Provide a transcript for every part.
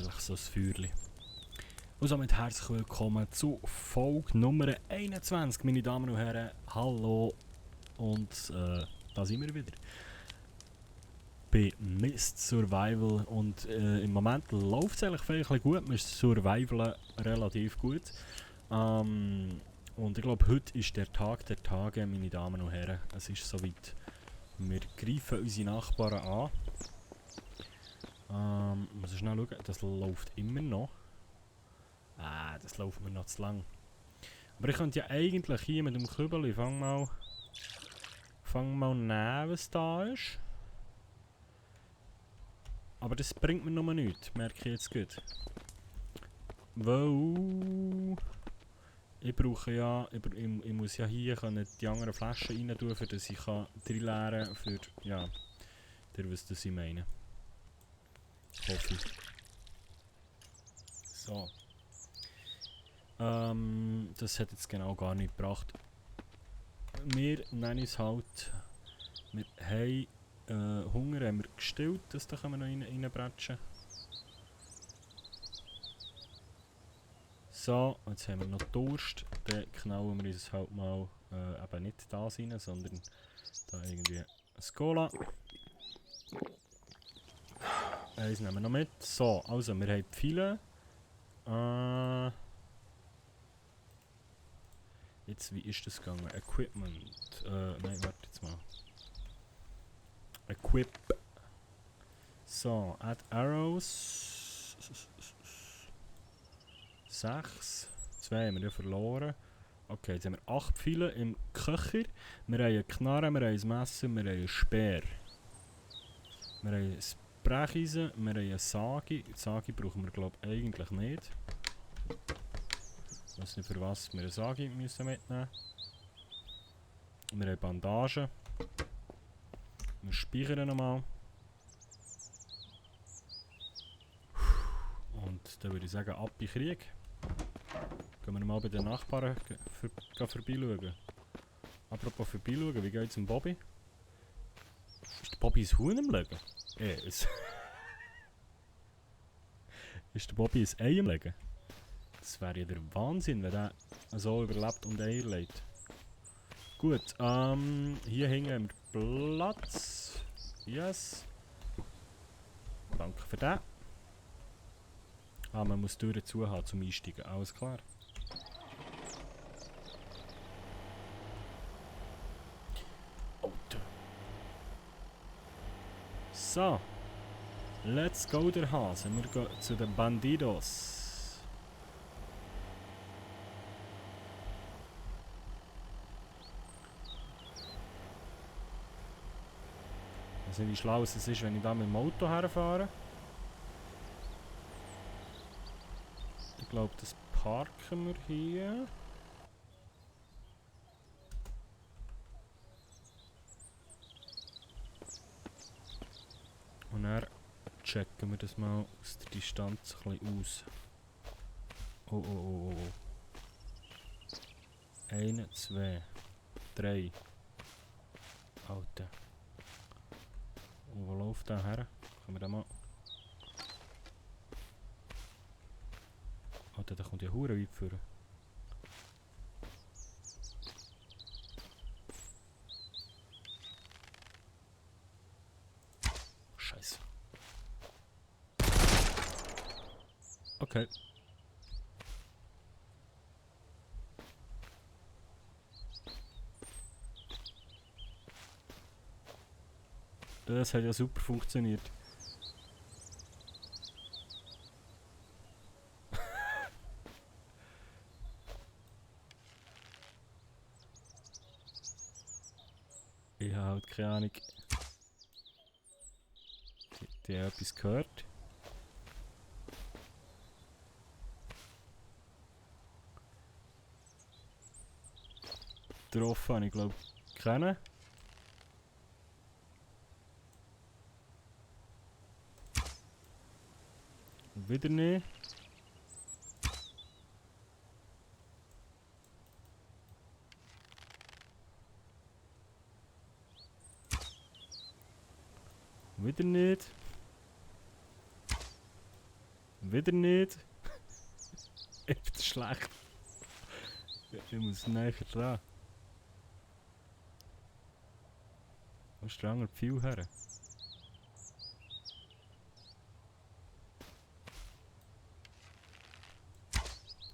eigentlich so ein Feuerchen. Und somit herzlich willkommen zu Folge Nummer 21, meine Damen und Herren. Hallo und da sind wir wieder. Bei Mist Survival und im Moment läuft es eigentlich vielleicht ein bisschen gut. Wir survivalen relativ gut. Und ich glaube, heute ist der Tag der Tage, meine Damen und Herren. Es ist soweit. Wir greifen unsere Nachbarn an. Muss ich schnell schauen, das läuft immer noch. Das läuft mir noch zu lang. Aber ich könnte ja eigentlich hier mit dem Kübel, fang mal nehmen, was da ist. Aber das bringt mir nur nichts, merke ich jetzt gut. Weil ich brauche ja, ich muss ja hier die anderen Flaschen rein tun, für dass ich reinleeren kann, für, ja, ihr wisst, was ich meine. Hoffe ich. So. Das hat jetzt genau gar nicht gebracht. Wir nennen es halt, wir haben Hunger haben wir gestillt, das da können wir noch reinbretschen. So, jetzt haben wir noch Durst, dann knallen wir uns halt mal eben nicht da rein, sondern da irgendwie ein Cola. Eins nehmen wir noch mit. So, also wir haben die Pfeile. Jetzt, wie ist das gegangen? Equipment. Nein, warte jetzt mal. Equip. So, add arrows. 6. 2 haben wir ja verloren. Okay, jetzt haben wir 8 Pfeile im Köcher. Wir haben eine Knarre, wir haben ein Messer, wir haben einen Speer. Wir haben ein Brecheisen, wir haben eine Sage. Die Sage brauchen wir, glaube ich, eigentlich nicht. Ich weiß nicht, für was wir eine Sage müssen mitnehmen. Wir haben Bandagen. Wir speichern nochmal. Und dann würde ich sagen, ab in Krieg. Gehen wir mal bei den Nachbarn vorbeischauen. Apropos vorbeischauen, wie geht es dem Bobby? Ist der Bobby ein Huhn am Legen? Ist der Bobby ein Ei am Legen? Das wäre ja der Wahnsinn, wenn er so überlebt und Eier legt. Gut, hier hinten haben wir Platz. Yes. Danke für das. Man muss die Türen zu haben zum Einsteigen, alles klar. Auto. So. Let's go der Hase. Wir gehen zu den Bandidos. Ich weiß nicht, wie schlau es ist, wenn ich da mit dem Auto herfahre. Ich glaube, das parken wir hier. Und dann checken wir das mal aus der Distanz ein bisschen aus. Oh. 1, 2, 3. Alter. Und wo läuft der her? Können wir da mal... Alter, da kommt ja hure weit vor. Scheiße. Okay. Das hat ja super funktioniert. Ich habe halt keine Ahnung. Die haben etwas gehört. Getroffen habe ich, glaube ich, keinen. Wieder nicht. Wieder nicht. Wieder nicht. Ich bin schlecht. Ich muss näher dran. Wo ist der andere Pfeil her?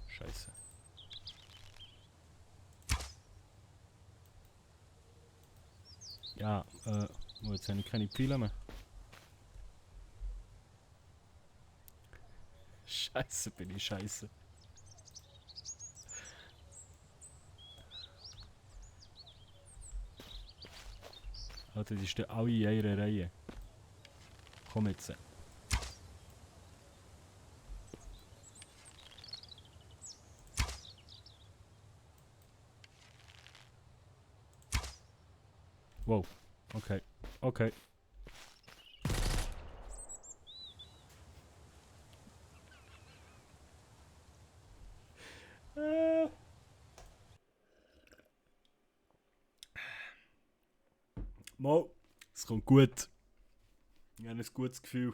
Scheiße. Ja, jetzt habe ich keine Pfeile mehr. Scheiße, bin ich scheiße. Alter, die stehen alle in einer Reihe. Komm jetzt. Wow. Okay. Okay. Mal, es kommt gut. Ich habe ein gutes Gefühl.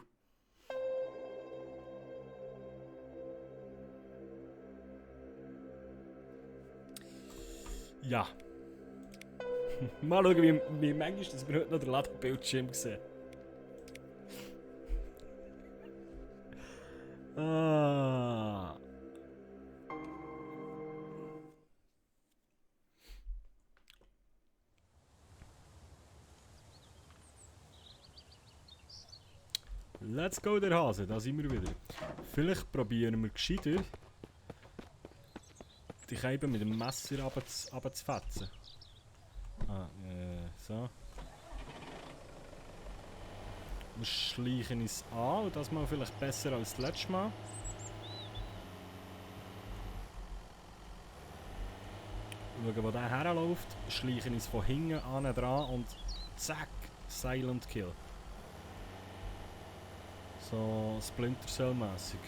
Ja. Mal schauen, wie manchmal dass wir heute noch den Ladebildschirm sehen. Ah. Let's go, der Hase, da sind wir wieder. Vielleicht probieren wir gescheiter, die Scheibe mit dem Messer runterzufetzen. Ah, so. Wir schleichen uns an und das mal vielleicht besser als das letzte Mal. Schauen, wo der herläuft, schleichen uns von hinten an dran und zack, Silent Kill. So Splinter Cell mäßig.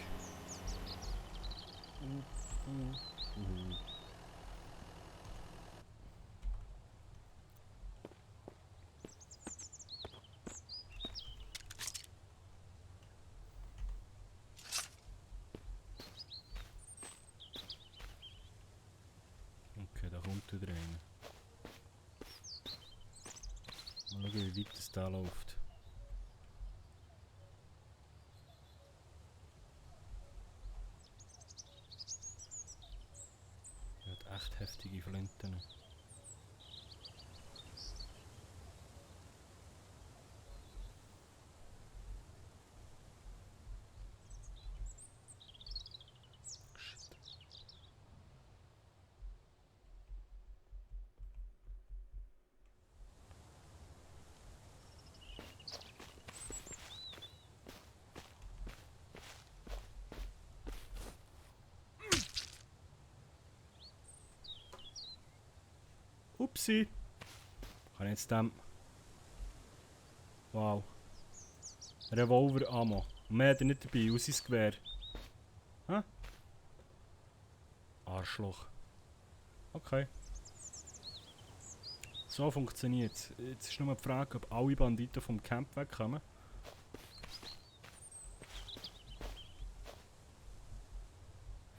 Okay, da kommt wieder einer. Mal schauen, wie weit es da läuft. Er hat echt heftige Flinten. Upsi! Kann jetzt dem... Wow. Revolver-Ammo. Und mehr hat er nicht dabei, aus sein Gewehr. Hä? Arschloch. Okay. So funktioniert es. Jetzt ist nur die Frage, ob alle Banditen vom Camp wegkommen.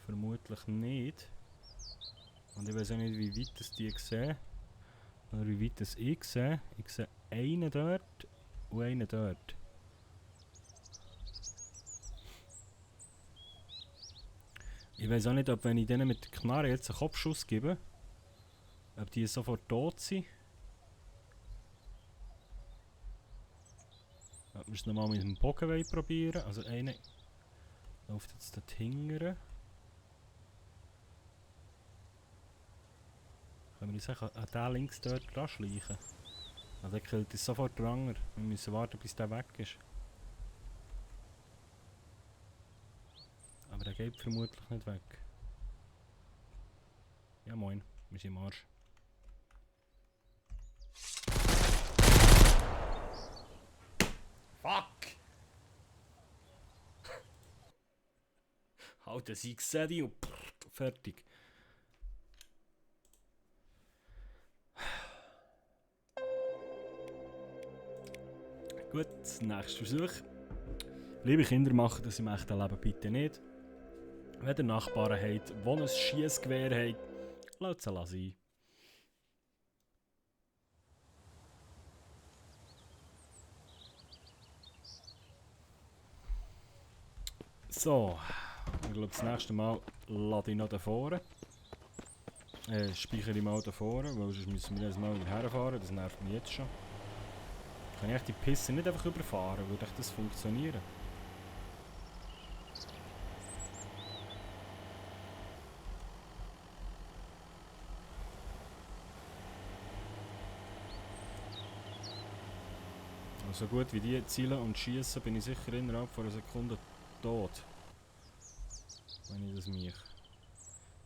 Vermutlich nicht. Und ich weiß auch nicht, wie weit das die sehen. Oder wie weit das ich sehe. Ich sehe einen dort und einen dort. Ich weiß auch nicht, ob wenn ich denen mit der Knarre jetzt einen Kopfschuss gebe, ob die sofort tot sind. Ob wir es nochmal mit dem Bogen probieren. Also einer läuft jetzt dort hinten. Können wir uns an den links dort dran schleichen? Also der killt uns sofort der andere. Wir müssen warten, bis der weg ist. Aber der geht vermutlich nicht weg. Ja moin, wir sind im Arsch. Fuck! Halt den Sieg Sadie und fertig. Gut, nächster Versuch. Liebe Kinder, macht das im echten Leben bitte nicht. Wenn ihr Nachbarn habt, die ein Schiessgewehr haben, lasst es sein. So, ich glaube, das nächste Mal lade ich noch da vorne. Speichere ich mal da vorne, weil sonst müssen wir jedes Mal wieder herfahren. Das nervt mich jetzt schon. Kann ich die Pisse nicht einfach überfahren? Würde das funktionieren? So gut wie die zielen und schießen, bin ich sicher innerhalb von einer Sekunde tot. Wenn ich das mache.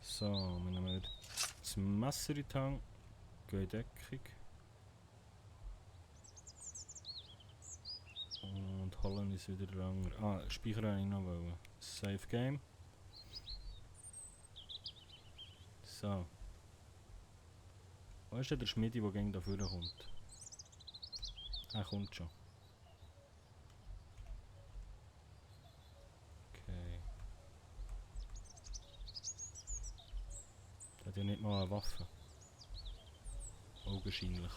So, wir nehmen wieder das Messer in die Hand. Gehen in Deckung. Und holen uns wieder den anderen. Speicher habe ich noch wollen. Save Game. So. Wo ist denn der Schmiedi, der gegen da vorne kommt? Er kommt schon. Okay. Der hat ja nicht mal eine Waffe. Augenscheinlich.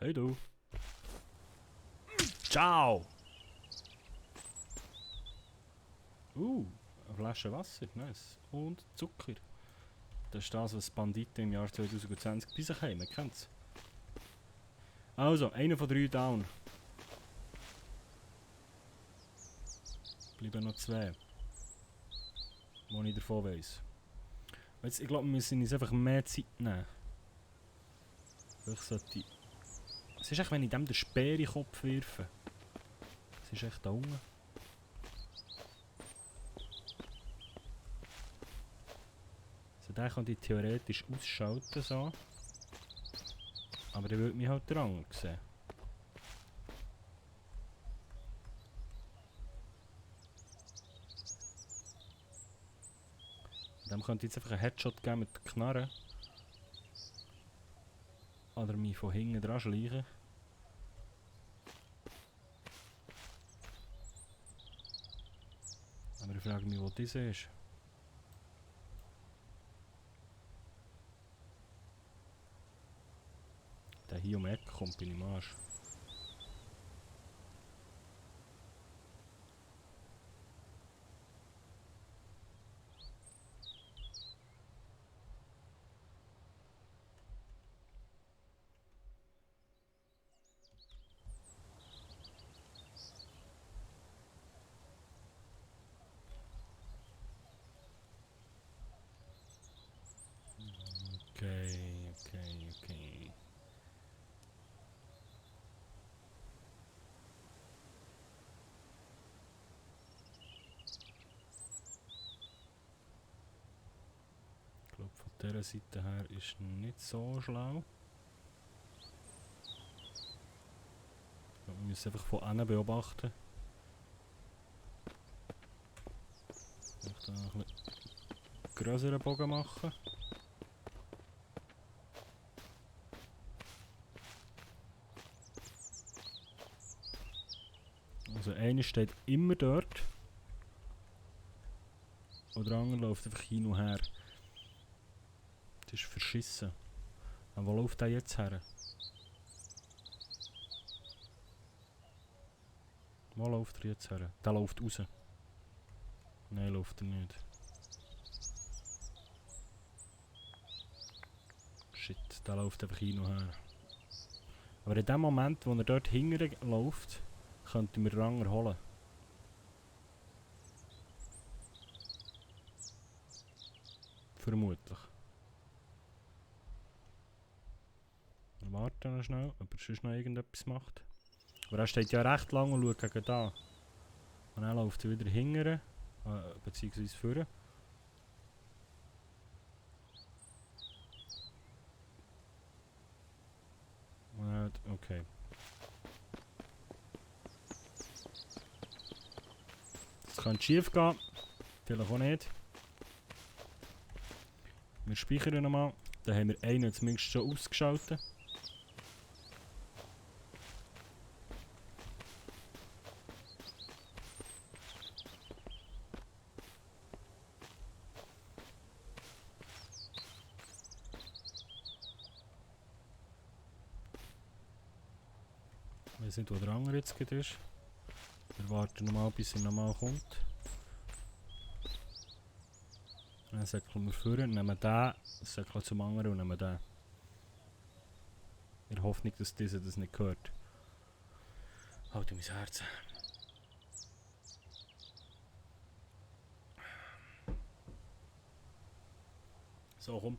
Hey du! Ciao! Eine Flasche Wasser, nice. Und Zucker. Das ist das, was Banditen im Jahr 2020 bei sich haben, man kennt's. Also, einer von 3 down. Bleiben noch 2. Wo ich davon weiss. Jetzt, ich glaube, wir müssen uns einfach mehr Zeit nehmen. Ich sollte... Was ist echt, wenn ich dem den Speer in den Kopf werfe? Was ist echt da unten? Also den kann ich theoretisch ausschalten, so. Aber der würde mich halt dran sehen. Dem könnte ich jetzt einfach einen Headshot geben mit der Knarre. Oder mich von hinten dran schleichen. Aber ich frage mich, wo diese ist. Der hier um die Ecke kommt, bin ich im Arsch. Okay. Ich glaube, von dieser Seite her ist nicht so schlau. Wir müssen einfach von innen beobachten. Ich da noch ein bisschen größeren Bogen machen. Also einer steht immer dort. Und der andere läuft einfach hin und her. Das ist verschissen. Und wo läuft der jetzt her? Wo läuft er jetzt her? Der läuft raus. Nein, läuft er nicht. Shit, der läuft einfach hin und her. Aber in dem Moment, wo er dort hinten läuft, könnten wir den Ranger holen. Vermutlich. Wir warten noch schnell, ob er sonst noch irgendetwas macht. Aber er steht ja recht lang und schaut gegen da. Und dann läuft er wieder hinten, beziehungsweise vorne. Okay. könnte schief gehen. Vielleicht auch nicht. Wir speichern nochmal. Dann haben wir einen zumindest schon ausgeschaltet. Ich weiß nicht, wo der andere jetzt gerade ist. Wir warten nochmal, bis er nochmal kommt. Dann säckeln wir vor, nehmen den, säckeln zum anderen und nehmen den. In der Hoffnung, dass dieser das nicht hört. Halt mein Herz. So, komm.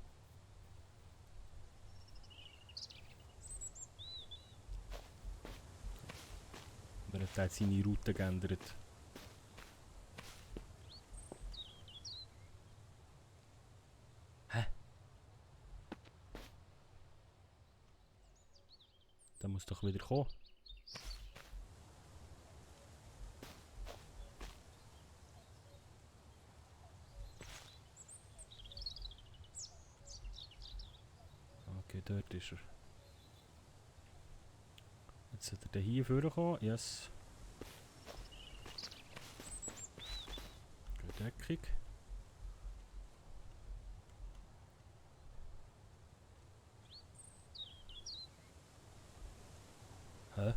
Aber er hat seine Route geändert. Hä? Der muss doch wieder kommen. Okay, dort ist er. Jetzt sollte er hier vorkommen. Yes. Gute Deckung. Hä?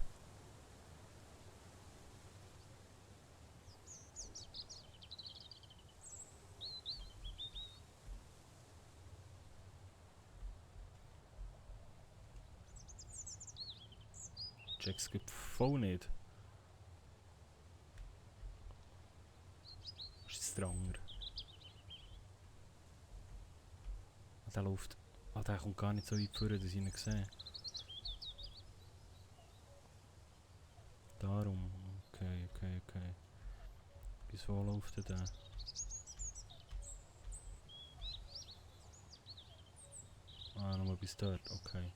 Checks gibt voll nicht. Was ist der andere? Ah, der läuft. Ah, der kommt gar nicht so weit vor, dass ich ihn nicht sehe. Darum. Okay. Bis wo läuft der? Ah, nochmal bis dort. Okay.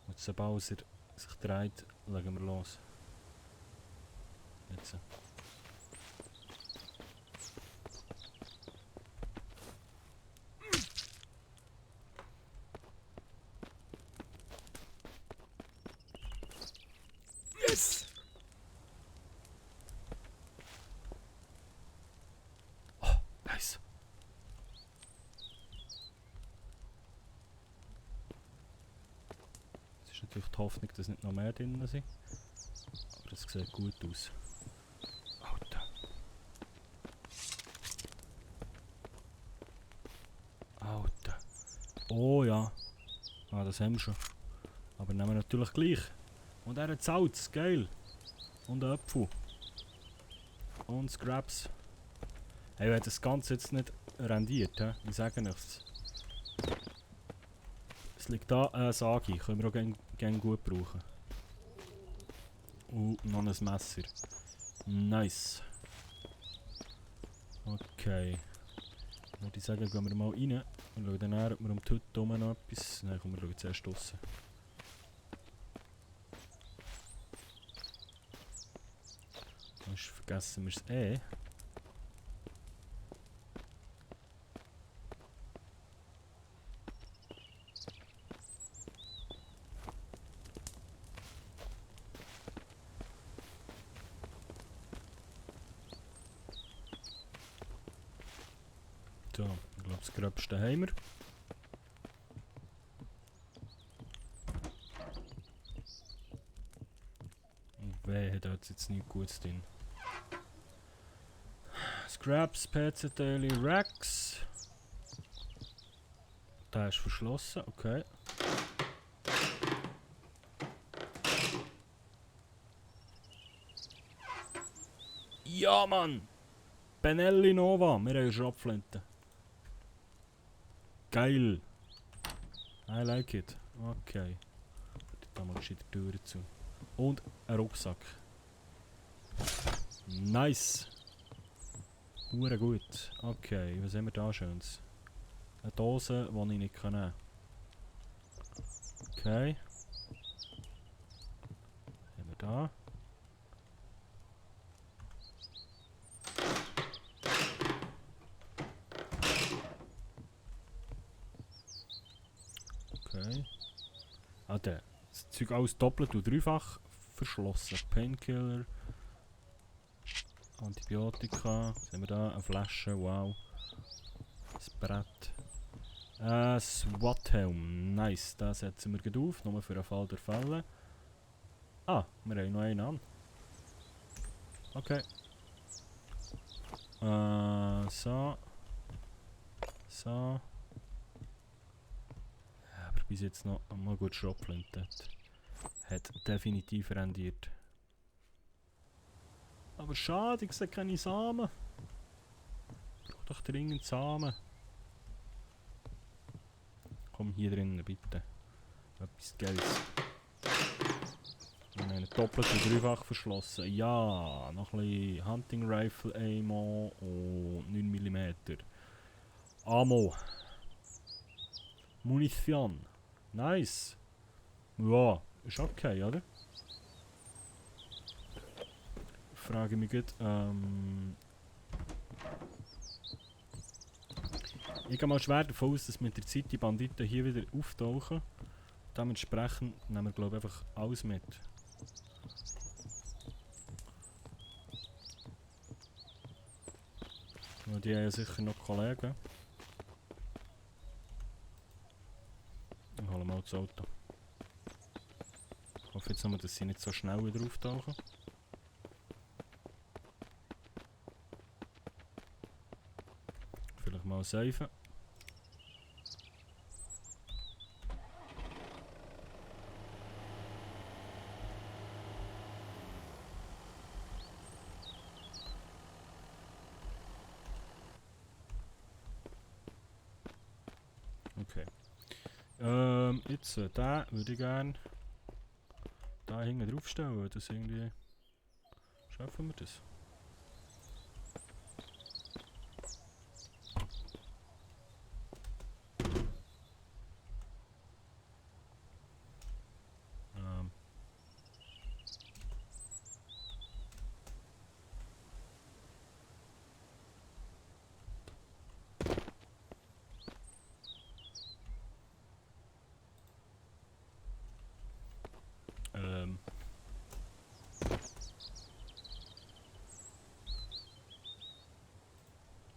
Und sobald er sich dreht, legen wir los. Jetzt. Yes! Oh, nice. Es ist natürlich die Hoffnung, dass nicht noch mehr drin sind. Aber es sieht gut aus. Alter. Alter. Oh ja. Ah, das haben wir schon. Aber nehmen wir natürlich gleich. Und er hat Salz, geil. Und Äpfel. Und Scraps. Hey, wenn das Ganze jetzt nicht rendiert, he? Ich sage nichts. Es liegt da Sagi, können wir auch gerne gut brauchen. Noch ein Messer. Nice. Okay. Würde ich sagen, gehen wir mal rein und schauen dann, ob wir um die Hütte herum noch etwas... Nein, komm, wir schauen zuerst draussen. Sonst vergessen wir es eh. So, ich glaube, das Gröbste haben wir. Und wehe, da hat jetzt nichts Gutes drin. Scraps, PC-Teile, Racks. Der ist verschlossen, okay. Ja, Mann! Benelli Nova, wir haben eine Schrapflinte. Geil! I like it. Okay. Da mal die Tür zu. Und ein Rucksack. Nice! Hure gut. Okay, was haben wir da Schönes? Eine Dose, die ich nicht nehmen kann. Okay. Was haben wir da? Alter, das Zeug alles doppelt und dreifach verschlossen. Painkiller, Antibiotika, was haben wir da? Eine Flasche, wow. Das Brett. SWAT-Helm, nice. Den setzen wir gleich auf, nur für den Fall der Fälle. Ah, wir haben noch einen an. Okay. So. So. Aber bis jetzt noch mal gut Schrotflinte. Hat definitiv rendiert. Aber schade, ich sehe keine Samen. Ich brauche doch dringend Samen. Komm hier drinnen, bitte. Etwas Geiles. Wir haben einen doppelt und dreifach verschlossen. Ja, noch ein bisschen Hunting Rifle Ammo und 9 mm. Ammo. Munition. Nice. Ja, ist okay, oder? Frage mich gut. Ich gehe mal schwer davon aus, dass mit der Zeit die Banditen hier wieder auftauchen. Dementsprechend nehmen wir, glaube ich, einfach alles mit. Und die haben ja sicher noch Kollegen. Ich hole mal das Auto. Ich hoffe jetzt nur, dass sie nicht so schnell wieder auftauchen. Vielleicht mal safen. Okay. Jetzt, den würde ich gerne da hinten drauf stellen. Das irgendwie. Schaffen wir das?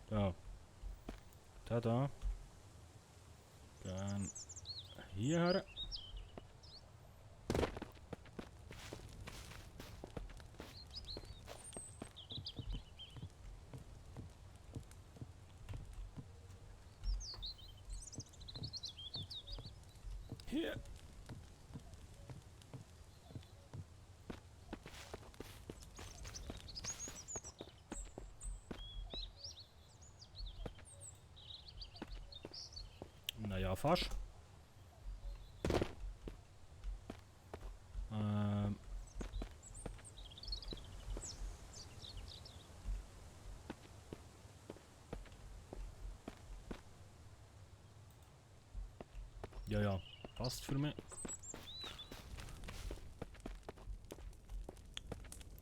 Ja. Da. Dann hierher. Hier. Naja, fast. Ja, passt für mich.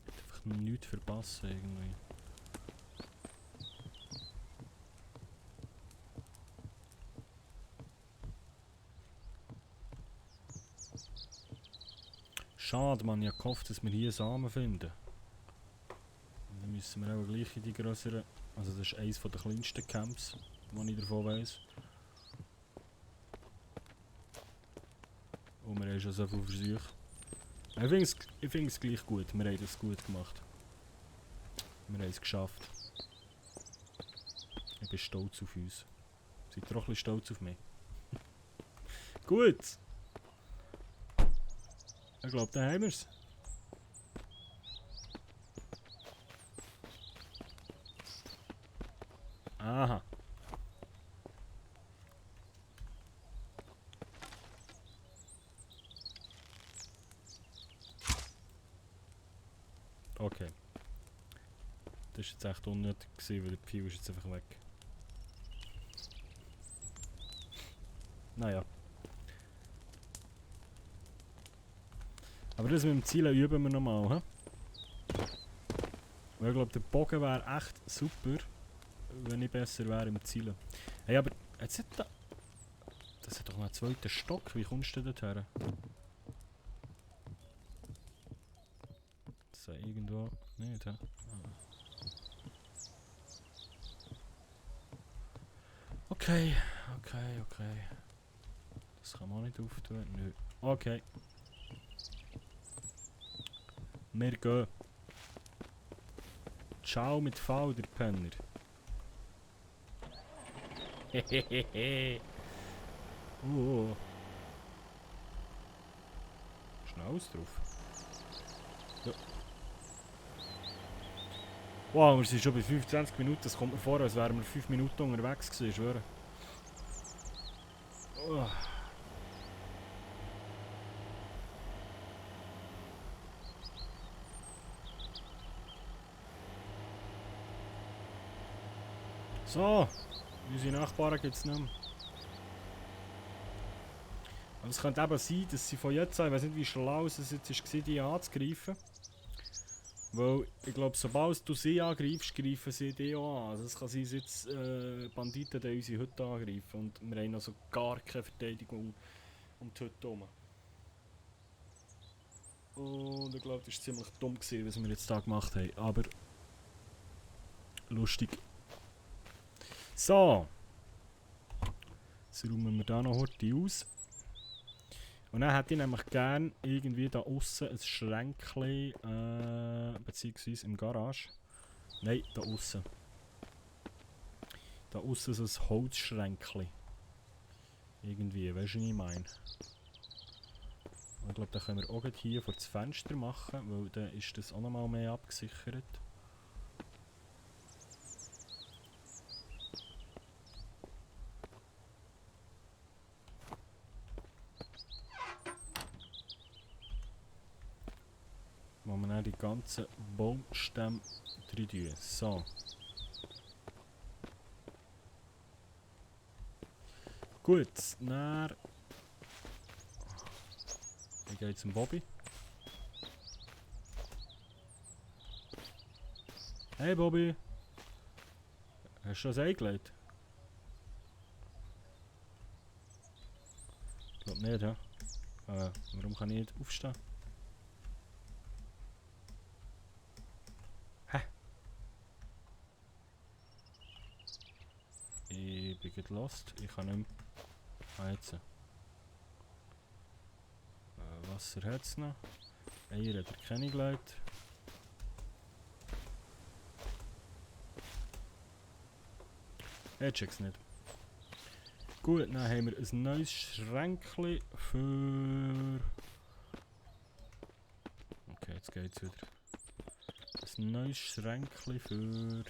Einfach nichts verpassen irgendwie. Schade, man, ich habe gehofft, dass wir hier Samen finden. Dann müssen wir auch gleich in die grösseren. Also, das ist eines der kleinsten Camps, wo ich davon weiss. Und wir haben schon so viele Versuche. Ich finde es gleich gut, wir haben das gut gemacht. Wir haben es geschafft. Ich bin stolz auf uns. Seid ihr auch ein bisschen stolz auf mich? Gut! Ich glaube, da haben wir es. Aha. Okay. Das war jetzt echt unnötig, weil der Pfeil ist jetzt einfach weg. Naja. Aber das mit dem Zielen üben wir nochmal, hä? Und ich glaube, der Bogen wäre echt super, wenn ich besser wäre im Zielen. Hey, aber jetzt hat da... Das hat doch noch einen zweiten Stock, wie kommst du denn dorthin? Also irgendwo nicht, hä? Okay. Das kann man auch nicht auftun. Nö. Okay. Wir gehen. Ciao mit V, der Penner. Hehehehe. Schnauß drauf. Ja. Wow, wir sind schon bei 25 Minuten. Das kommt mir vor, als wären wir 5 Minuten unterwegs gewesen, schwöre. Oh. So, unsere Nachbarn gibt es nicht mehr. Aber es könnte eben sein, dass sie von jetzt an, ich weiß nicht wie schlau es jetzt war, die anzugreifen. Weil, ich glaube, sobald du sie angreifst, greifen sie die auch an. Also es kann sein, dass jetzt Banditen die unsere Hütte angreifen und wir haben also gar keine Verteidigung um die Hütte herum. Und ich glaube, das war ziemlich dumm gewesen, was wir jetzt da gemacht haben. Aber lustig. So. Jetzt räumen wir da noch heute aus. Und dann hätte ich nämlich gerne irgendwie da außen ein Schränkchen, beziehungsweise im Garage. Nein, da außen. Da außen so ein Holzschränkchen. Irgendwie, weißt du, was ich meine? Ich glaube, da können wir auch hier vor das Fenster machen, weil dann ist das auch nochmal mehr abgesichert. Wo wir dann die ganzen Baumstämme drin tun. So. Gut, dann... Ich gehe zum Bobby. Hey Bobby! Hast du schon ein Ei gelegt? Ich glaube nicht, ja. Warum kann ich nicht aufstehen? Hä? Ich bin gerade lost. Ich kann nicht mehr heizen. Wasser hat es noch. Eier hat er keine gelegt. Ich check's nicht. Gut, dann haben wir ein neues Schränkchen für... Okay, jetzt geht's wieder. Ein neues Schränkchen für...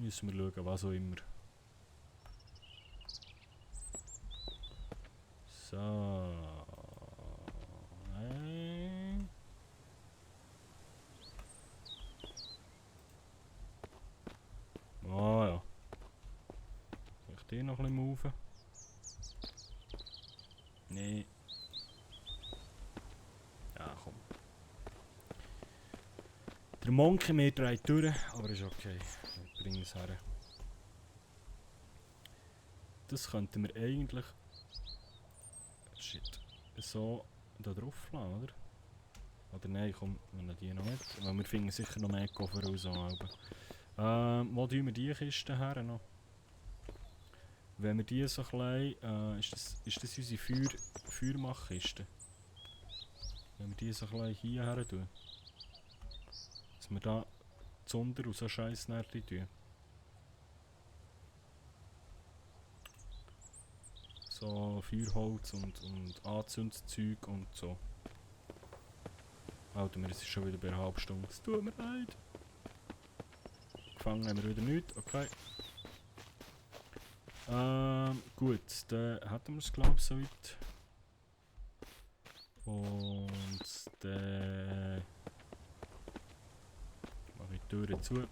Müssen wir schauen, was auch immer. So. Oh ja. Vielleicht den noch ein bisschen moven. Nee. Ja, komm. Der Monkey mir dreht durch, aber ist okay. Wir bringen es her. Das könnten wir eigentlich... Shit. So da drauf lassen, oder? Oder nein, komm, wir nehmen die noch mit. Weil wir finden sicher noch mehr Koffer raus. Wo tun wir die Kiste her noch? Wenn wir die so klein... ist das unsere Feuermachkiste? Wenn wir die so klein hierher tun. Dass wir da Zunder und so Scheiß näher tun. So Feuerholz und Anzündzeug und so. Alter, wir sind schon wieder bei einer halben Stunde. Es tut mir leid. Gefangen haben wir wieder nichts, okay. Gut, dann hätten wir es glaube ich soweit. Und dann mache ich die Türe zu.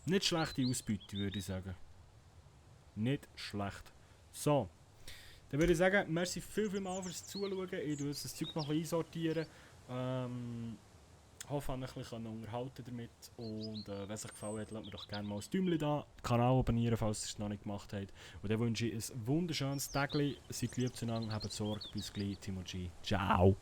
Nicht schlechte Ausbeute, würde ich sagen. Nicht schlecht. So. Dann würde ich sagen, merci viel mal fürs Zuschauen. Ich tue das Zeug noch ein bisschen einsortieren. hoffe, ich konnte euch ein bisschen unterhalten damit. Und wenn es euch gefallen hat, lasst mir doch gerne mal ein Däumchen da, den Kanal abonnieren, falls ihr es noch nicht gemacht habt. Und dann wünsche ich ein wunderschönes Tag. Seid lieb zueinander, habt Sorge, bis gleich, Timo G. Ciao!